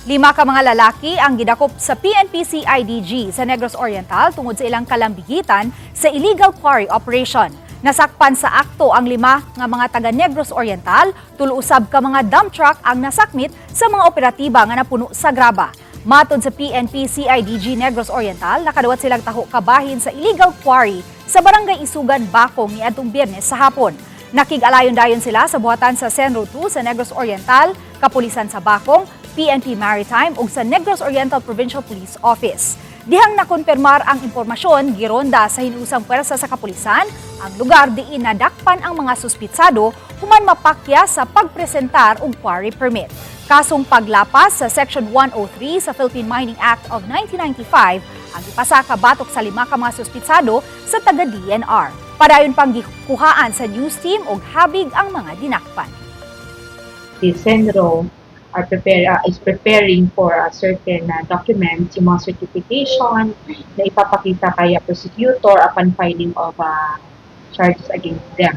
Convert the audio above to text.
Lima ka mga lalaki ang gidakop sa PNP CIDG sa Negros Oriental tungod sa ilang kalambigitan sa illegal quarry operation. Nasakpan sa akto ang lima nga mga taga Negros Oriental, tulo usab ka mga dump truck ang nasakmit sa mga operatiba nga napuno sa graba. Matod sa PNP CIDG Negros Oriental, nakadawat silang taho kabahin sa illegal quarry sa Barangay Isugan, Bacong niadtong Biyernes sa hapon. Nakig-alayon dayon sila sa buhatan sa CENRO 2 sa Negros Oriental, Kapulisan sa Bacong, PNP Maritime ug sa Negros Oriental Provincial Police Office. Dihang nakonfirmar ang impormasyon, gironda sa hinusang puwersa sa kapulisan ang lugar diin nadakpan ang mga suspitsado human mapakya sa pagpresentar og quarry permit. Kasong paglapas sa Section 103 sa Philippine Mining Act of 1995 ang ipasaka batok sa lima ka mga suspitsado sa taga DENR. Padayon pang gikuhaan sa news team og habig ang mga dinakpan. The CENRO are prepare is preparing for a certain documents, yung mga certification na ipapakita kay prosecutor upon filing of charges against them.